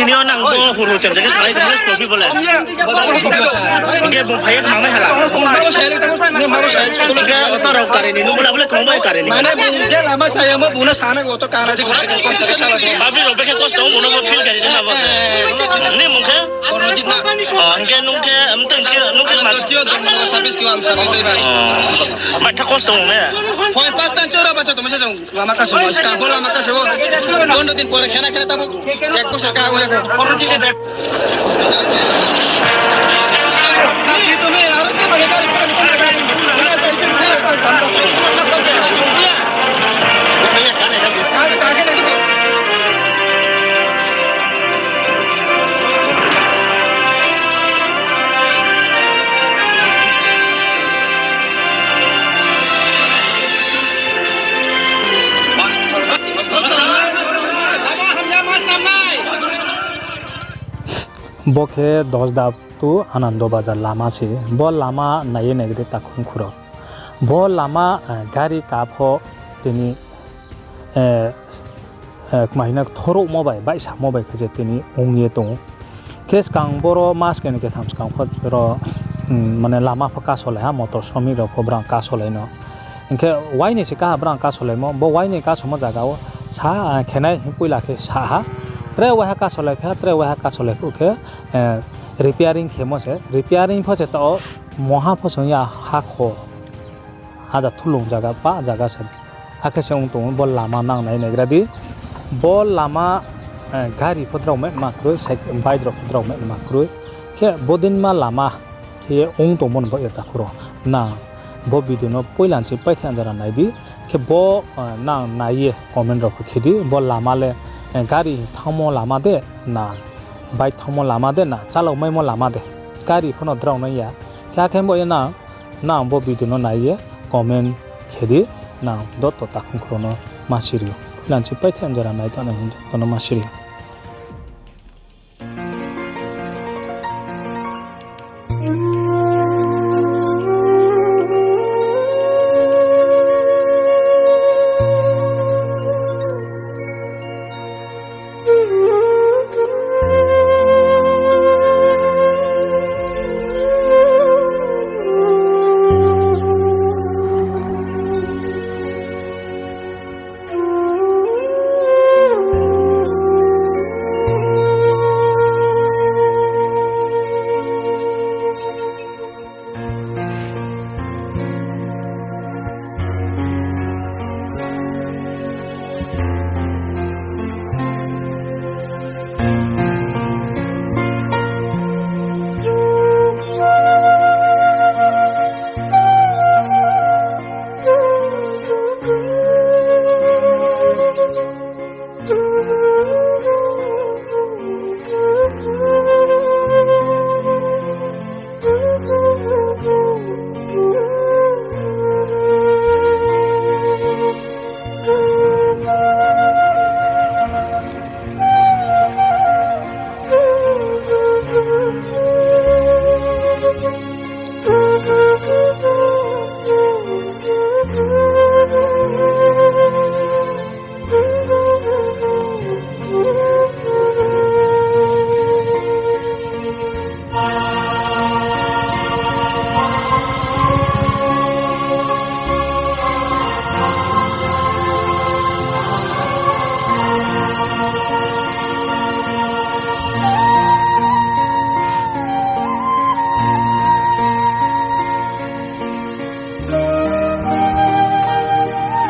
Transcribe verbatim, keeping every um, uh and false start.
Ni o nang bo huru chang jang khe salai tong le slow pi bo le. Hing khe bung phai ye kmang nai hala. Hing khe oto rao kari ni, nung bo le abo le kmang bai kari ni. Mane bung je lama chaya mo bung no sana go to kara di. Public rao bekhe kosto ong, bung no bo feel kari ni ma bo. Ni mung khe? O, hing khe nung khe, mtoi chi, nung khe ma service khe ang service dei ba. Bai tha kosto ong ne. Phone pas tan chora bacha tongma se jang. Lama kaso, skang pho lama kaso. Pondro din pore khena khena tabo ek bosor ka ong ya kho. Bo khe Dosda to Anando Bazar lama se. Bo lama nai ye nai di takhum khuro. Bo lama, eh, gari ka pho tini, eh, eh, kmai hino thorouhmo bai, baihsamo bai khe se tini ong ye tong ou. Khe skang boro mas keni ketham skang pho ro, mm, mane lama pho kasolai ha, motor somik rao pho brang kasolai no. Hing khe uaini se kaha brang kasolaimo, bo uaini kasomo zaga wo sa, ah, khenai hing poila khe sa ha. Tre waiha kasolai phi ha, tre waiha kasolai phuh khe, eh, repairing khemo se, repairing pho se tao moha pho se ong ya ha kho. Ada thulung zaga, pa zaga se. Akhe se ong tong ou, bo lama nang nai naigra di. Bo lama, eh, gari pho drao mai ma kroi, cycle, bike rao pho drao mai ma kroi. Khe bodinma lama khe ye ong tongmo ni baoh ye takhu rao. Nang bo video no poila nching paithe anjara nai di. Khe bo, eh, nang nai ye comment rao pho khe di. Bo lama le, eh, gari thanngmo lama de na, bike thanngmo lama de na, chalao maimo lama de. Gari pho no drao nai ya. Khe akhe bo ye nang, nang bo video no nai ye comment khe di. Nang joto takhum khuro no ma siri ou. Poila nching paithe anjara nai tongnai hing joto no ma siri ou.